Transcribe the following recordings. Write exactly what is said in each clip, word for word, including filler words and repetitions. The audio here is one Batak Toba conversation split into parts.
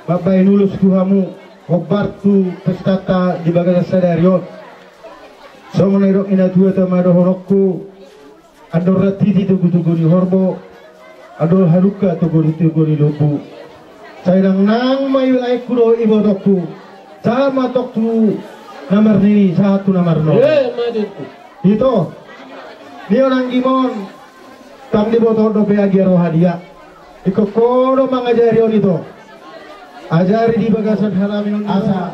Mambahen ulos tu hamu, hombar tu pestanta di bagasan sadari on. Songon na nidok ni natuatuanta ma dohononku, andor rantiti togutogu ni horbo, andor halumpang togutogu ni lombu. Sai nangnang ma i laengku dohot ibotongku, sahat ma antong tu na marnini, sahat tu na marnono. Ito, di on anggimon, ndang diboto dope agia ro hadiah. Ingkon ho do mangajari on, ito. Ajari di bagasan hami on asa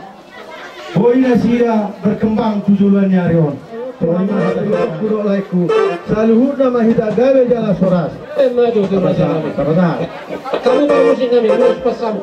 boi nasida berkembang tu joloan ni ari on. Songon i ma hata ni ibotongku dohot laengku, saluhutna ma hita gabe jala horas. Sama-sama. Kami parmusik nami, musik pasam.